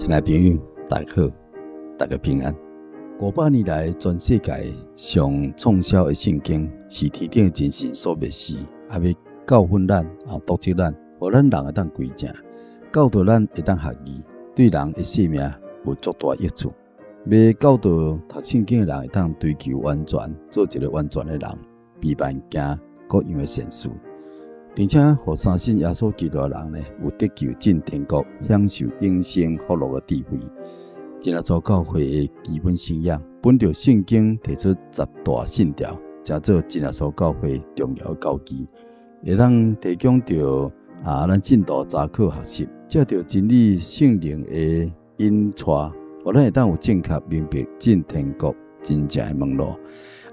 親愛朋友，大家好，大家平安。500年來，全世界上暢銷的聖經是天頂的真神所默示，啊，欲教訓咱，啊，督責咱，予咱人會當歸正，教導咱會當學義，對人的性命有足大益處。欲教導讀聖經的人會當追求完全，做一个完全的人，備辦行各樣的善事，並且予相信耶穌基督的人呢，有得救進天國，享受永生福樂的智慧。真耶穌教會的基本信仰，本著聖經提出十大信條，成做真耶穌教會重要的教義，會當提供著啊，咱信徒查考學習，藉著真理聖靈的引帶，予咱會當有正確明白進天國真正的門路。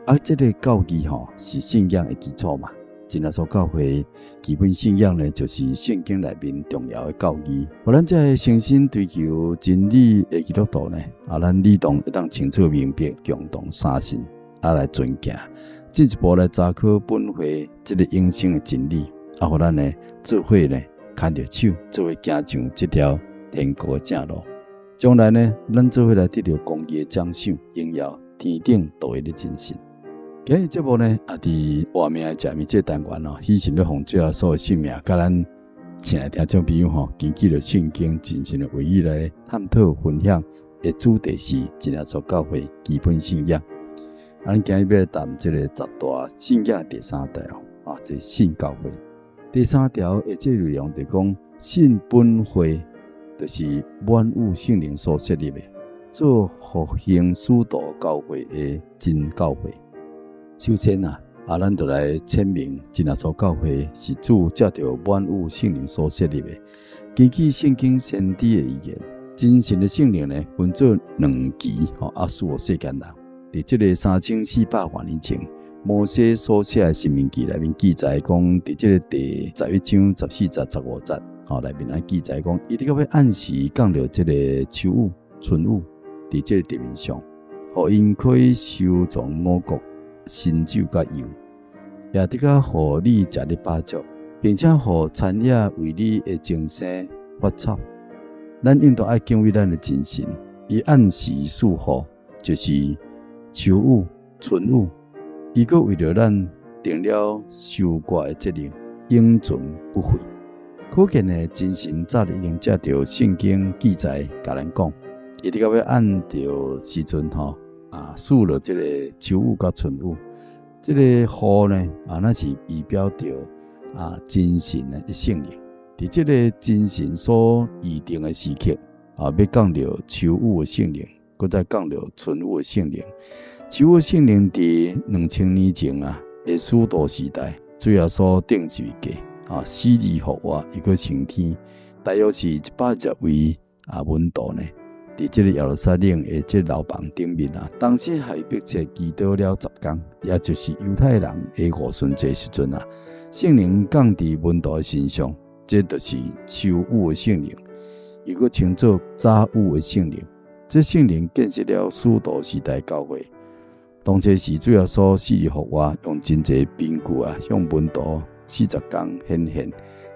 啊，這个教義吼是信仰的基礎嘛。真耶穌教會基本信仰呢，就是聖經內面重要的教義。予咱這个誠心追求真理的基督徒呢，啊，咱理當會當清楚明白，共同相信，啊，來遵行，進一步來查考本會這个永生的真理，啊，予咱呢做伙呢牽著手，做伙行上這條天國的正路。將來呢，咱做伙來得著公義的獎賞，榮耀天頂獨一的真神。今日節目呢，也佇活命的食物這個單元哦，喜神欲奉主耶穌的聖名，佮咱親愛聽眾朋友吼，根據著聖經真神的話語來探討分享的主題是真耶穌教會基本信仰。啊，咱今日欲來談這個十大信仰第三條啊，這信教會。第三條的這個內容就講信本會，就是滿有聖靈所設立的，做復興使徒教會的真教會。首先啊，啊，咱就來闡明真耶穌教會是主藉著滿有聖靈所設立的。根據聖經先知的預言，真神的聖靈呢，分做兩期，吼，啊，賜予世間人。佇這个3400外年前，摩西所寫的申命記內面記載講，佇這个第11章14節、15節，吼，內面來記載講，伊的確欲按時降落這个秋雨、春雨，佇這个地面上，予𪜶可以收藏五穀、新酒佮油，也的確予你食得飽足，並且予田野為你的增生發草。咱應當愛敬畏咱的真神，伊按時賜雨，就是秋雨、春雨。伊閣為著咱定了收割的節令，永存不廢。可見呢，真神早已經藉著聖經記載，共咱講，伊的確欲按著時陣吼啊，賜落這个秋雨佮春雨。這个雨呢，啊，那是預表著啊真神的聖靈。佇這个真神所預定的時刻，啊，欲降落秋雨的聖靈，閣再降落春雨的聖靈。秋雨聖靈佇2000年前啊，的使徒時代，主耶穌釘十字架啊，死裡復活，又閣升天，大約是120位啊門徒呢，佇這个耶路撒冷的這個樓房頂面啊，當時還迫切祈禱了10工，也就是猶太人的五旬節時陣啊，聖靈降佇門徒的身上，這就是秋雨的聖靈，又閣稱做早雨的聖靈。這聖靈建設了使徒時代教會。當初時主耶穌死裡復活，用真濟憑據啊，向門徒40工顯現。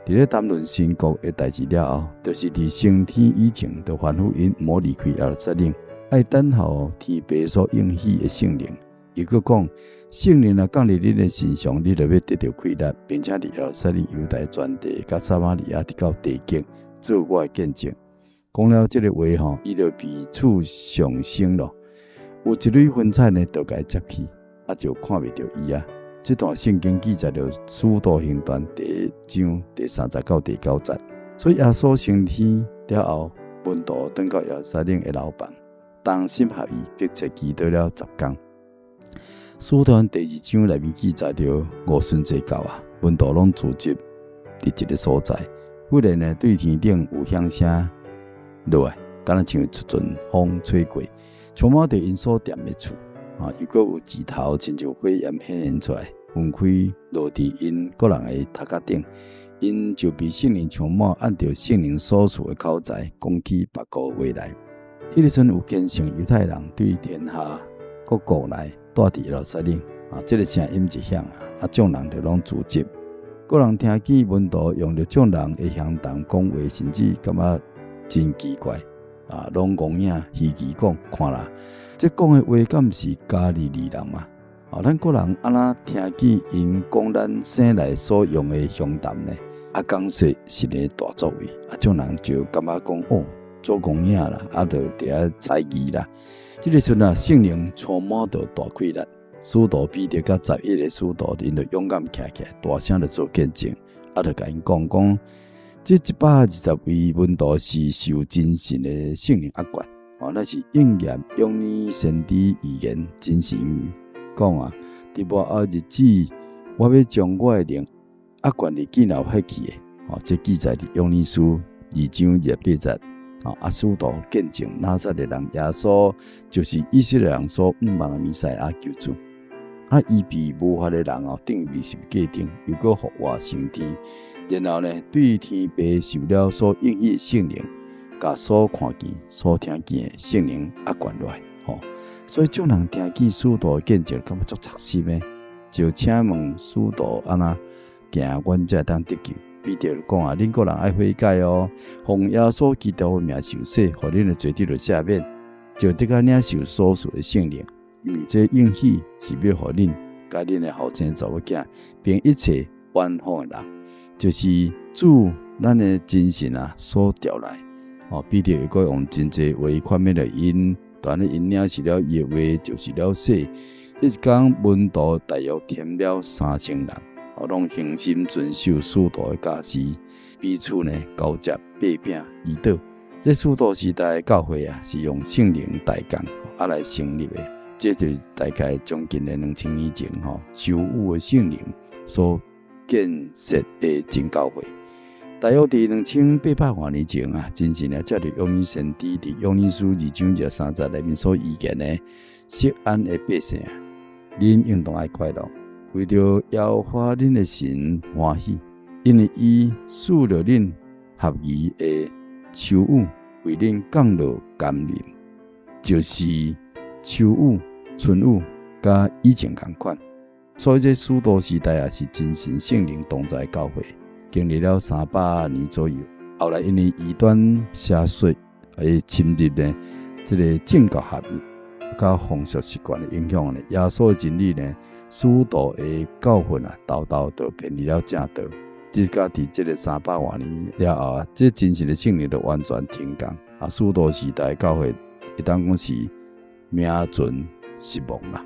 佇咧談論神國的代誌了後，就是佇升天以前，就吩咐𪜶毋好離開耶路撒冷，愛等候天父所應許的聖靈。又閣講，聖靈若降佇恁的身上，恁就欲得著氣力，並且佇耶路撒冷、猶太全地、佮撒瑪利亞，直到地極，做我的見證。講了這个話吼，伊就被賜上升咯。有一縷雲彩呢，就共伊接去，啊，就看袂著伊啊。這段聖經記載著使徒行傳第一章第三節到第九節。所以耶穌升天了後，門徒轉到耶路撒冷的樓房，同心合意，迫切祈禱了十工。使徒行第二章內面記載著五旬節到啊，門徒攏聚集佇一个所在，忽然呢，對天頂有響聲落來，敢若像一陣風吹過，充滿佇𪜶所踮的厝啊，又閣有舌頭親像火焰顯現出來，分開落佇𪜶各人的頭殼頂，𪜶就被聖靈充滿，按著聖靈所賜的口才講起別國話來。彼个時陣有虔誠猶太人對天下各國來蹛佇耶路撒冷啊，這个聲音一響啊，啊，眾人就攏聚集。各人聽見門徒用著眾人的鄉談講話，甚至感覺真奇怪。啊，攏戇影稀奇講，看啦，這講的話敢毋是加利利人嗎？啊，咱各人按怎聽見𪜶講咱生來所用的鄉談呢？啊，講說神的大作為，啊，眾人就感覺講哦，足戇影啦，啊，就佇遐猜疑啦。這个時陣啊，聖靈充滿著大氣力，使徒彼得佮11個使徒，𪜶就勇敢徛起來，大聲著做見證，啊，就共𪜶講講，這120位門徒是受真神的聖靈壓權，哦，那是應驗約尼先知預言，真神講啊，佇末後日子，我欲將我的靈壓權佇建立彼去的，哦，這記載佇約尼書2章28節，哦，啊，使徒見證拿撒勒人耶穌就是以色列人所向望的彌賽亞救主。啊，伊被無法的人哦，釘佇十字架頂，又閣復活升天，然後呢，對天父受了所應許的聖靈，共所看見、所聽見的聖靈壓權落來，吼。所以眾人聽見使徒的見證，感覺足扎心的，就請問使徒按怎行，阮才會當得救。彼得就講啊，恁各人愛悔改哦，奉耶穌基督的名受洗，予恁的罪得著赦免，就得較領受所賜的聖靈。因為這應許是欲予恁、佮恁的後生查某囝，並一切遠方的人，就是主咱的真神啊所召來。哦，彼得又閣用真濟話勸勉著𪜶，但呢𪜶領受了伊的話，就受了洗。彼一工門徒大約添了3000人，哦，攏恆心遵守使徒的教示，彼此呢交接擘餅祈禱。這使徒時代的教會啊，是用聖靈代工啊來成立的。這就大概將近的2000年前吼，受雨的聖靈所建設的真教會。大約佇2800外年前啊，真神啊，藉著約尼先知佇約尼書2章23節內面所預言的，錫安的百姓啊，恁應當愛快樂，為著耶和華恁的神歡喜，因為伊賜著恁合宜的秋雨，為恁降落甘霖，就是秋雨、春雨，佮以前仝款。所以這使徒時代也是真神聖靈同在教會，經歷了300年左右。後來因為異端邪說的侵入呢，這个政教合一佮風俗習慣的影響呢，耶穌的真理呢，使徒的教訓啊，沓沓就偏離了正道。直到佇這个300外年了後啊，這真神的聖靈就完全停工。啊，使徒時代教會會當講是名存實亡啦。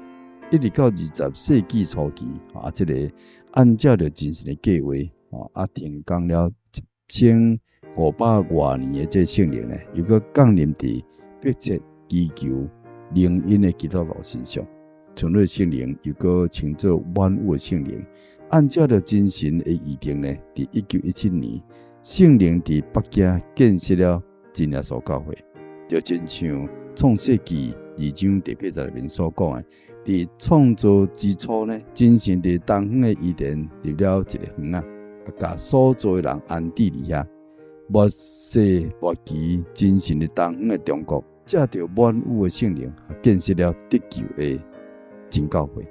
一直到20世紀初期，啊，這个按照著真神的計劃，啊，停工了1500外年的這聖靈呢，又閣降臨佇迫切祈求靈恩的基督徒身上。春日聖靈又閣稱做滿雨的聖靈。按照著真神的預定呢，佇1917年，聖靈佇北京建設了真耶穌教會，就親像創世紀2章第8節內面所講的，佇創造之初呢，真神佇東方的伊甸立了一个園仔，啊，共所造的人安置佇遐。末世末期，真神佇東方的中國，藉著滿雨的聖靈，建設了得救的真教會。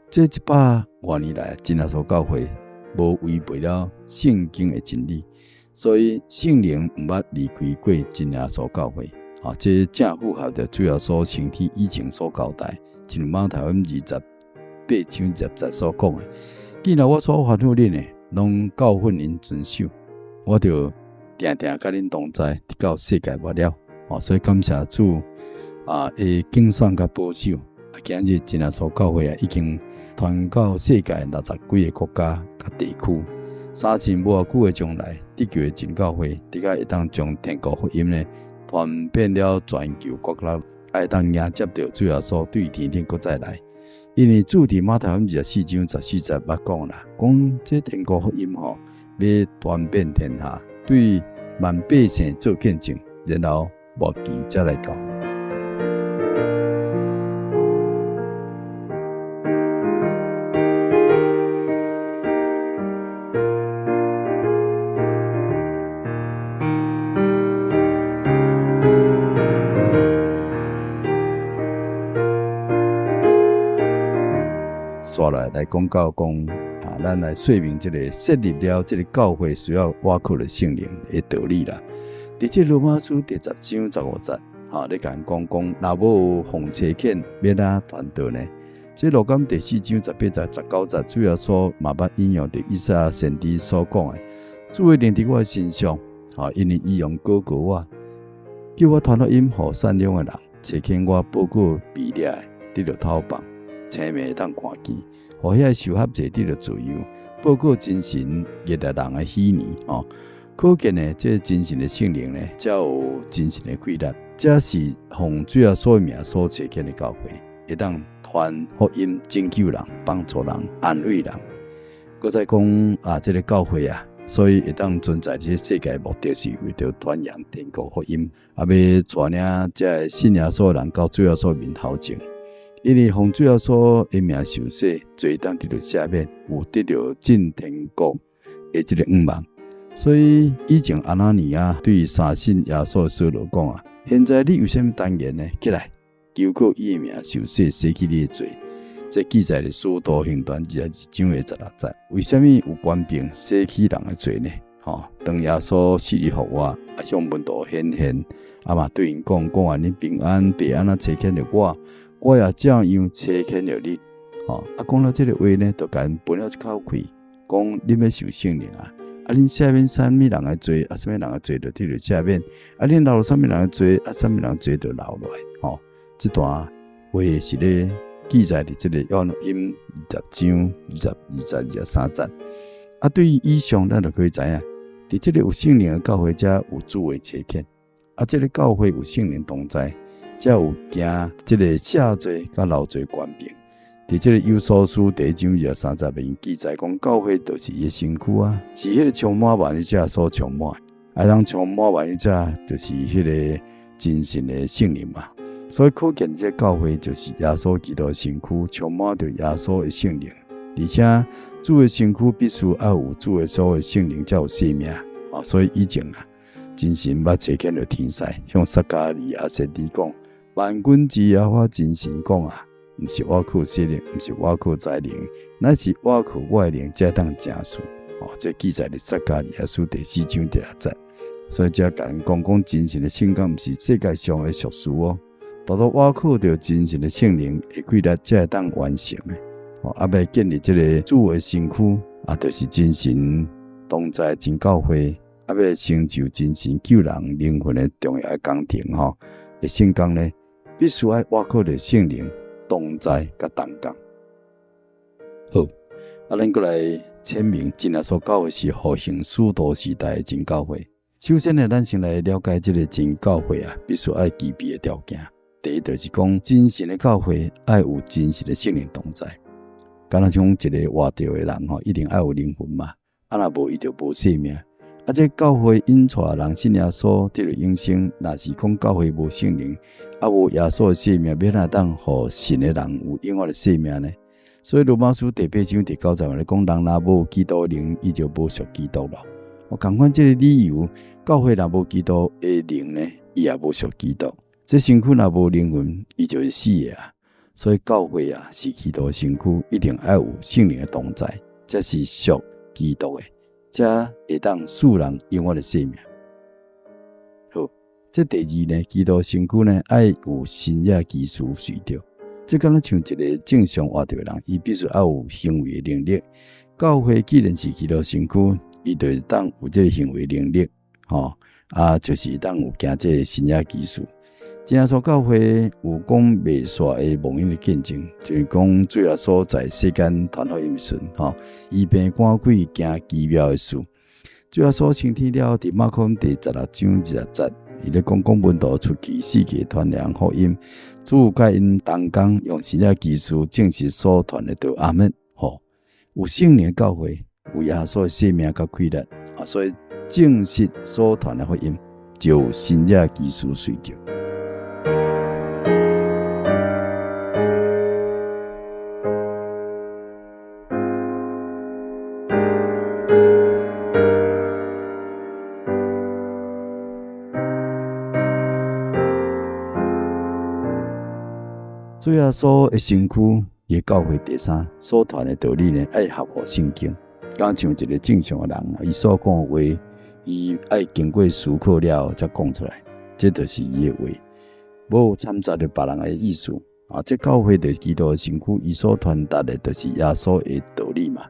這100外年來，真耶穌教會無違背了聖經的真理，所以聖靈毋捌離開過真耶穌教會。啊，這正符合著主耶穌升天以前所交代，親像馬太福音28章20節所講的。既然我所吩咐恁的，攏教訓𪜶遵守，我就定定佮恁同在，直到世界末了。哦，所以感謝主啊，的揀選佮保守。啊，今日真耶穌教會啊，已經傳到世界60幾个國家佮地區。相信無偌久的將來，得救的真教會，的確會當將天國福音呢傳遍了全球各國，會當迎接著主耶穌對天頂閣再來。因為主佇馬太福音24章14節捌講啦，講這天國福音吼，欲傳遍天下，對萬百姓做見證，然後末期才來到。煞來來講到講啊，咱來說明這个設立了這个教會需要倚靠的聖靈的道理啦。佇這羅馬書第10章15節，吼，咧共講講，若無奉差遣，欲按怎傳道呢？這路加第4章18節、19節，主耶穌嘛捌引用著以賽亞先知所講的，主的靈佇我的身上，吼，因為伊用膏膏我，叫我傳福音予散養的人，差遣我報告被掠的得著透放，青盲會當看見，予遐受轄制得著自由，報告真神悅納人的喜年，吼。可見呢，這個真神的聖靈呢，才有真神的氣力，這是奉主耶穌的名所差遣的教會，會當傳福音、拯救人、幫助人、安慰人。閣再講啊，這個教會啊，所以會當存在這個世界，目的是為著傳揚天國福音，啊，欲帶領這个信耶穌的人到主耶穌面頭前。因為奉主耶穌的名受洗，罪當得著赦免，有得著進天國的這個向望。所以以前亞拿尼亞對三信耶穌的掃羅講啊：現在你為啥物耽延呢？起來，求告伊的名受洗，洗去你的罪。這記載佇使徒行傳22章的16節。為啥物有權柄洗去人的罪呢？吼，當耶穌死裡復活，啊向門徒顯現，啊嘛對𪜶講講啊，恁平安，父按怎差遣著我，我也照樣差遣著恁。吼，啊講了這个話呢，就共𪜶分了一口氣，講恁欲受聖靈啊。啊！恁赦免啥物人的罪，啊，啥物人的罪就得著赦免；啊，恁留啥物人的罪，啊，啥物人的罪就留落來。吼，這段話是咧記載佇這個約翰福音20章22節、23節。啊，對於以上，咱就可以知影，佇這個有聖靈的教會，才有主的差遣；啊，這個教會有聖靈同在，才有行這個赦罪佮饒罪權柄。佇這個以弗所書第1章23節面記載講，教會就是伊的身軀啊，是彼個充滿萬有者所充滿，啊，當充滿萬有者就是彼個真神的聖靈嘛。所以可見，這個教會就是耶穌基督的身軀，充滿著耶穌的聖靈，而且主的身軀必須愛有主耶穌的聖靈才有生命啊。所以以前啊，真神捌差遣著天使向撒迦利亞先知講，萬軍之耶和華真神講啊。毋是我靠勢力，毋是我靠才能，乃是我靠我的靈，才會當成事。哦，這記載佇撒迦利亞書第4章第6節。所以這共咱講講真神的聖工，毋是世界上的俗事哦。獨獨倚靠著真神的聖靈的氣力，才會當完成的。哦，啊，欲建立這个主的身軀，啊，就是真神同在真教會，啊，欲成就真神救人靈魂的重要的工程吼。的聖工呢，必須愛倚靠著聖靈。同在佮同工。好，啊，咱閣來淺明真耶穌教會是復興使徒時代的真教會。首先呢，咱先來了解這个真教會啊，必須愛具備的條件。第一，就是講真神的教會愛有真實的聖靈同在。敢若像一个活著的人吼，一定愛有靈魂嘛，啊，若無伊就無生命。啊！這教會引帶人信耶穌得著永生，若是講教會無聖靈，啊無耶穌的生命，欲按怎當予信的人有永遠的生命呢？所以羅馬書第8章第9節咧講，人若無基督的靈，伊就無屬基督咯。我仝款這个理由，教會若無基督的靈呢，伊也無屬基督。這身軀若無靈魂，伊就是死的啊！所以教會啊，是基督的身軀，一定愛有聖靈的同在，才是屬基督的。才會當賜人永遠的生命。好，這第二呢，基督身軀呢，愛有神蹟奇事隨著。這敢若像一个正常活著的人，伊必須愛有行為的能力。教會既然是基督身軀，伊就會當有這个行為能力，吼啊，就是會當有行這个神蹟奇事。真耶穌教會有講袂煞的蒙恩的見證，就是講主耶穌在世間傳福音的時陣，吼，醫病趕鬼行奇妙的事。主耶穌升天了後，佇馬可第16章20節，伊咧講講門徒出去四界傳揚福音，主佮𪜶同工，用神蹟奇事證實所傳的道。阿們，吼，有聖靈的教會，有耶穌的生命佮氣力，啊，所以證實所傳的福音。就有神蹟奇事隨著。主耶穌的身軀，伊的教會第三所傳的道理呢，愛合乎聖經。敢像一个正常的人，伊所講的話。伊愛經過思考了後才講出來，這就是伊的話，無摻雜著別人的意思。啊，這教會就是基督的身軀，伊所傳達的就是耶穌的道理嘛。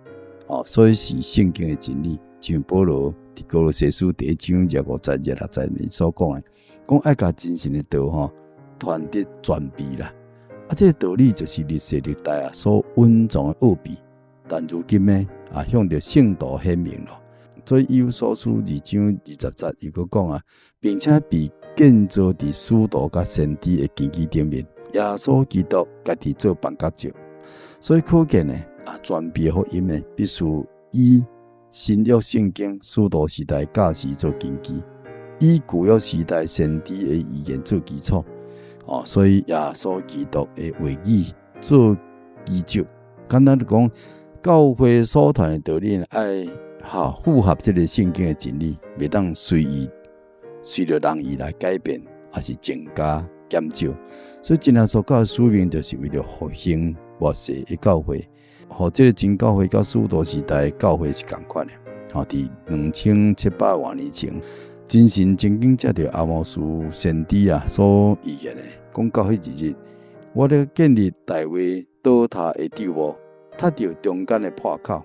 哦，所以是聖經的真理，像保羅佇歌羅西書第一章25節、26節內面所講的，講愛共真神的道吼傳得全備啦。啊，這個道理就是歷世歷代啊所隱藏的奧秘，但如今呢啊向著聖徒顯明咯。所以以弗所書二章20節又閣講啊，並且被建造佇使徒佮先知的根基頂面，耶穌基督家己做絆腳石。所以可見呢，啊，全備的福音呢，必須以新約聖經使徒時代教示做根基，以舊約時代先知的預言做基礎。哦，所以耶穌基督的話語做基石。簡單講，教會所傳的道理愛哈符合這個聖經的真理，袂當隨意隨著人意來改變，抑是增加減少。所以真耶穌教使命就是為著復興末世的教會，予這個真教會佮使徒時代的教會是仝款的。吼，佇2700外年前，真神曾經藉著阿摩司先知啊所預言的，講到彼一日，我欲建立大衛倒塌的帳幕，拆著中間的破口，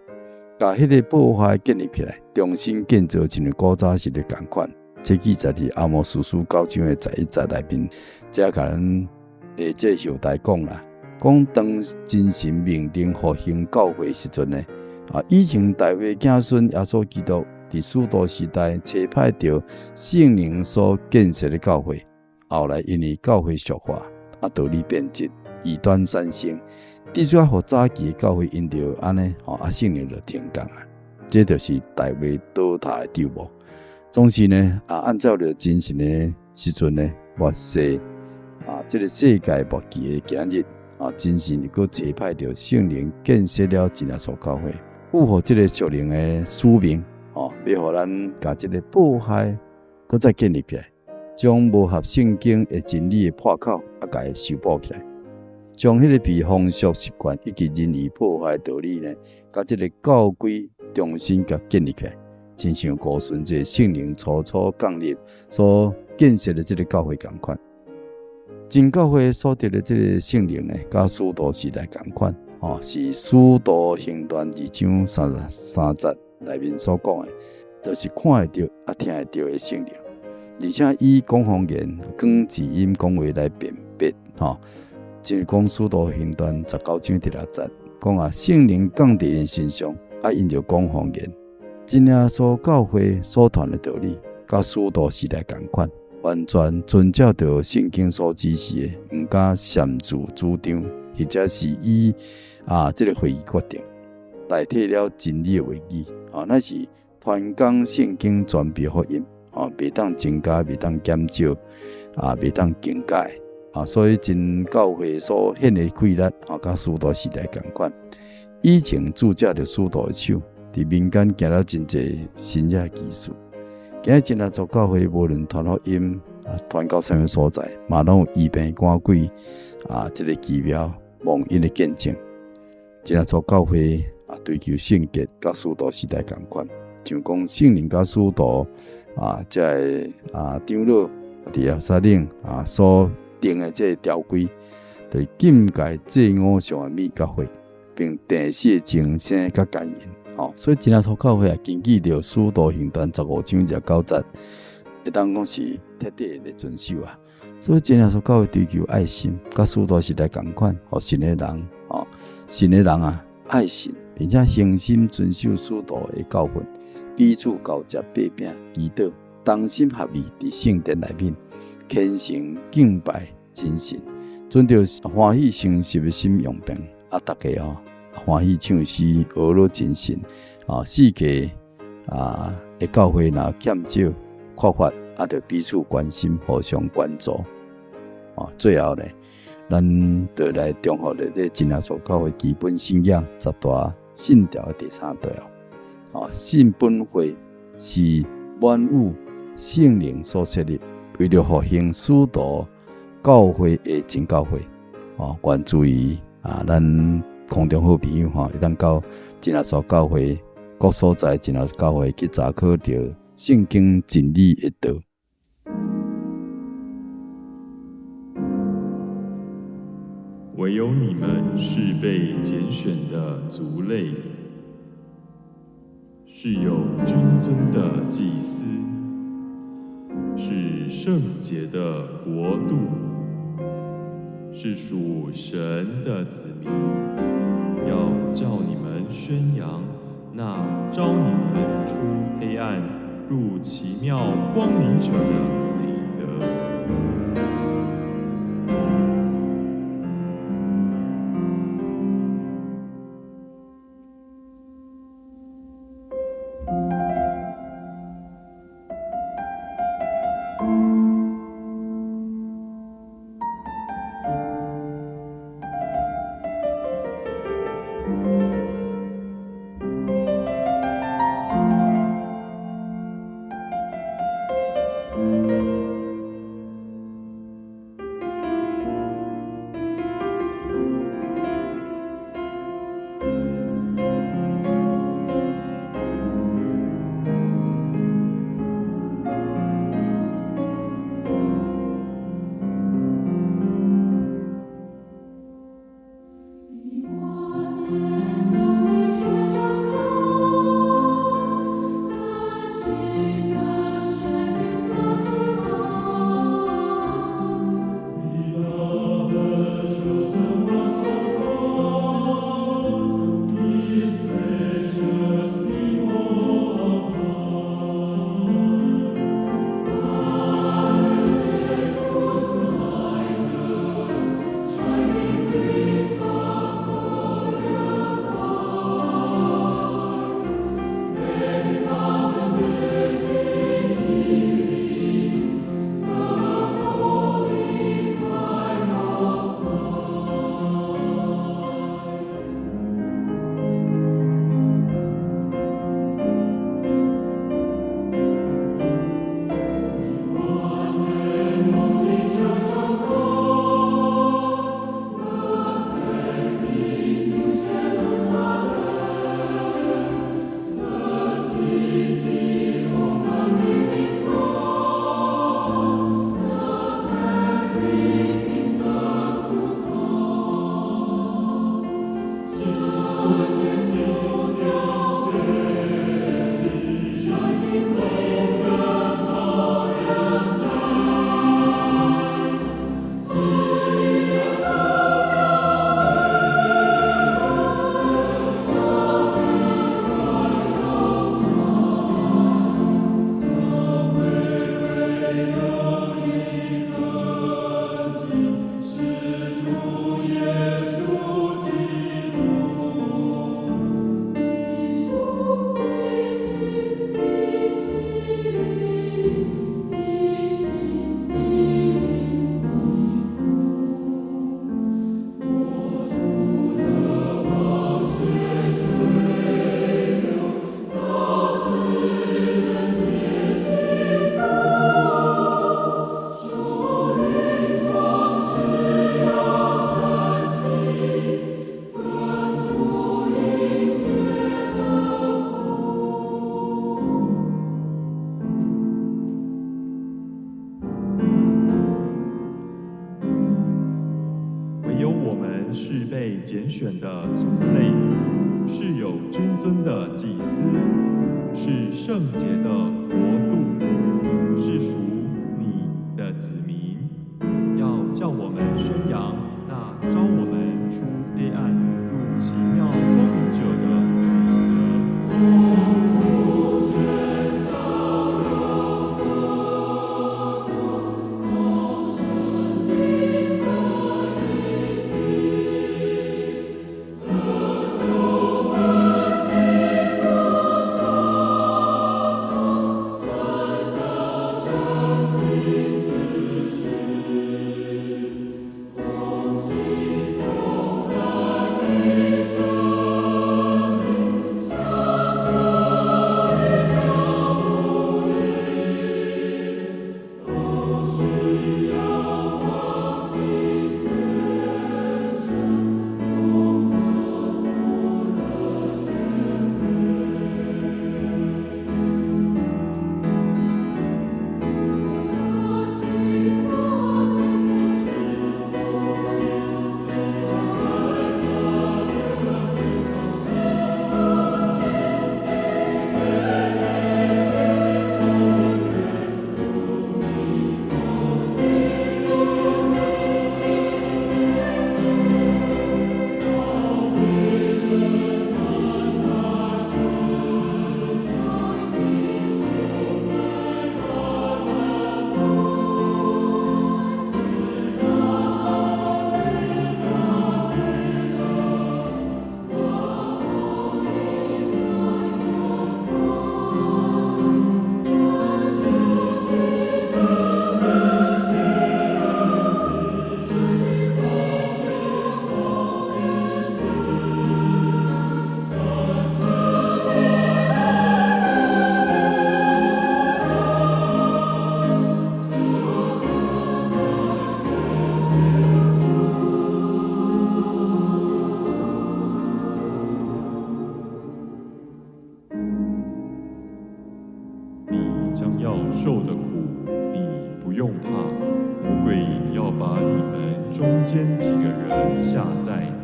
共彼个破壞建立起來，重新建造，親像古早時的仝款。這記載佇阿摩司書九章的11節內面，這共咱的這後代講啦，講當真神命定復興教會時陣呢，啊，以前大衛子孫耶穌基督佇使徒時代差派著聖靈所建設的教會，後來因為教會俗化，啊，道理變質，異端產生，至少予早期的教會因著按呢，吼，啊，聖靈就停工啊，這就是大衛倒塌的帳幕。總是呢，啊，按照著真神的時陣呢，末世啊，這個世界末期的今日啊，真神又閣差派著聖靈建設了真耶穌教會，符合這個屬靈的使命，哦，欲予咱共這個破壞閣再建立起來，將無合聖經的真理的破口啊，共伊修補起來，將彼個被風俗習慣以及人為破壞的道理呢，共這個教規重新共建立起來。親像五旬節聖靈初初降臨所建設的這個教會仝款，真教會所得的這個聖靈呢，佮使徒時代仝款，吼，是使徒行傳二章33節內面所講的，就是看會著啊聽會著的聖靈，而且以講方言、講字音、講話來辨別，吼，就是講使徒行傳19章第6節講啊，聖靈降佇𪜶身上，啊，𪜶就講方言。真耶穌教會所傳的道理，佮使徒時代仝款，完全遵照著聖經所指示的，毋敢擅自主張，或者是以啊這個會議決定代替了真理的話語。啊，乃是傳講聖經全備福音，啊，袂當增加，袂當減少，啊，袂當更改。啊，所以真教會所顯的氣力，啊，佮使徒時代仝款。以前主藉著使徒的手，佇民間行了真濟神蹟奇事。今日真耶穌教會無論傳福音啊，傳到啥物所在，嘛攏有醫病趕鬼啊，這個奇妙蒙恩的見證。真耶穌教會啊，追求聖潔，佮使徒時代仝款，像講聖靈佮使徒啊，這个啊長老佇耶路撒冷啊所定的這個條規，就是禁戒祭偶像的物佮血，並釘死的牲牲佮姦淫。吼，所以真耶穌教會啊，根據著使徒行傳15章29節，會當講是徹底的遵守啊。所以真耶穌教會追求愛心，佮使徒時代仝款，予信的人，吼，信的人啊，愛神，並且恆心遵守使徒的教訓，彼此交接、擘餅、祈禱，同心合意佇聖殿內面虔誠敬拜真神，存著歡喜誠實的心用飯，啊，逐家吼歡喜唱詩，呵咾真神啊，四界啊的教會若欠少缺乏，啊，著彼此關心，互相關注。啊，最後呢，咱就來重複咧，這真耶穌教會基本信仰十大信條的第三條。啊，信本會是滿有聖靈所設立，為著復興使徒教會的真教會。哦，願主伊啊，咱空中好朋友吼，會當到真耶穌教會各所在真耶穌教會去查考著。聖經真理的道。唯有你們是被揀選的族類，是有君尊的祭司，是聖潔的國度，是屬神的子民，要叫你們宣揚那召你們出黑暗入奇妙光明者的美德。唯有我們是被揀選的族類，是有君尊的祭司，是聖潔的國度，是屬你的子民，要叫我們宣揚那召我們出黑暗入奇妙光明者的美德。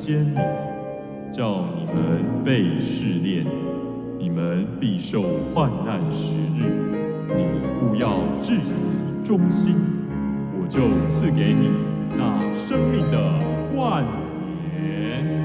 揀你，叫你們被試煉，你們必受患難十日。你務要至死忠心，我就賜給你那生命的冠冕。